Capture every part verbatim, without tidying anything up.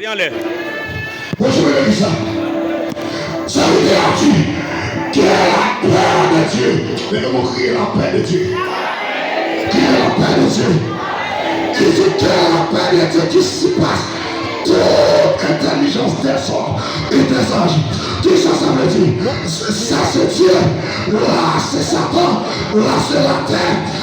Te anlè. Bonjou, legliz la. Sa vle di, que la paix de Dieu. Mete mo, criez la paix de Dieu. Criez la paix de Dieu. Il dit que la paix de Dieu qui surpasse toute intelligence des hommes et des anges. Kisa sa vle di? Sa se Dye, la se Satan, la se latè,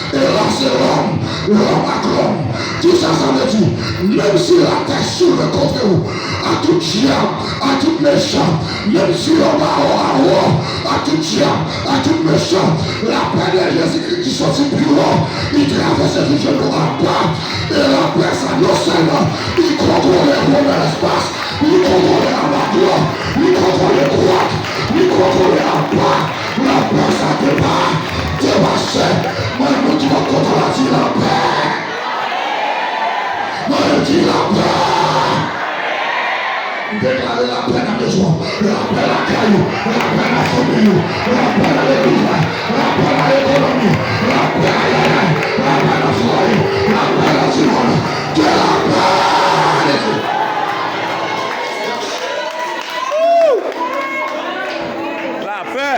e la se lòm, lòm ak lòm. Kisa sa vle di? Menm si latè soulve kont ou, ak tout dyab, ak tout mechan, menm si yo ba ou awo, ak tout dyab, ak tout mechan, lapè de Jezikri ki soti pi wo, li travèse tout jenou anba, e lapè sa non sèlman li kontwole gwo nan espas, li kontwole anba dlo, li kontwole gwòt, li kontwole anba. Lapè sa depa, depase. Mwen, moun ki bò kote w la, di lapè. Mwen, di lapè. M deklare lapè nan mezon, lapè lakay ou, lapè nan fanmi ou, lapè nan legliz la, lapè nan ekonomi, lapè, ay, ay, ay, lapè nan fwaye, lapè nan timoun. Que la paix de Dieu. Lapè.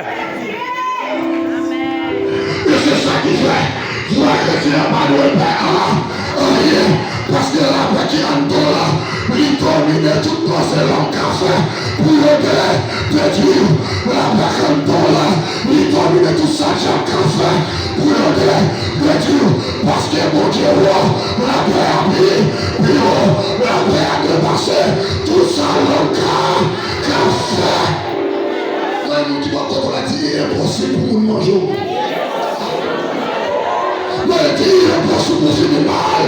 E se sa ki fè vrè kretyen an pa dwe pè a anyen, paske lapè ki anndan w la, li domine tout panse lòm ka fè pou yo de-, detwi w. Lapè ki anndan w la, li domine tout sa dyab ka fè pou yo de-, detwi w. Paske Bondye wo, lapè a pi, pi wo, lapè a depase tout sa lòm ka, ka fè. Mwen, moun ki bò kote w la, di, "Li enposib pou moun manje w." Mwen, di, "Li enposib pou fini mal."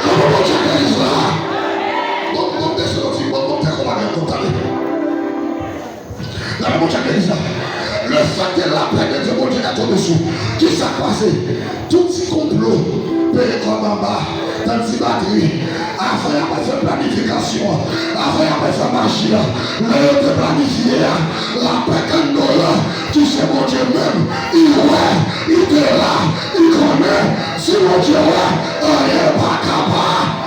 Kòman Bondye ak legliz la? Bon, bon, desann, bon, bon, fè konpa gen kontan. Lapè Bondye ak legliz la. Le fait que la paix de Dieu, Bondye ka tonbe sou. Kisa k pase? Tout ti konplo, peye kòb anba, tann ti batri. Avan y ap fè planifikasyon an, avan y ap fè maji an, lè yo te planifye a, lapè k anndan w lan, ki se Bondye menm, li wè, li te la, li konnen, si Bondye wè, anyen pa kapab.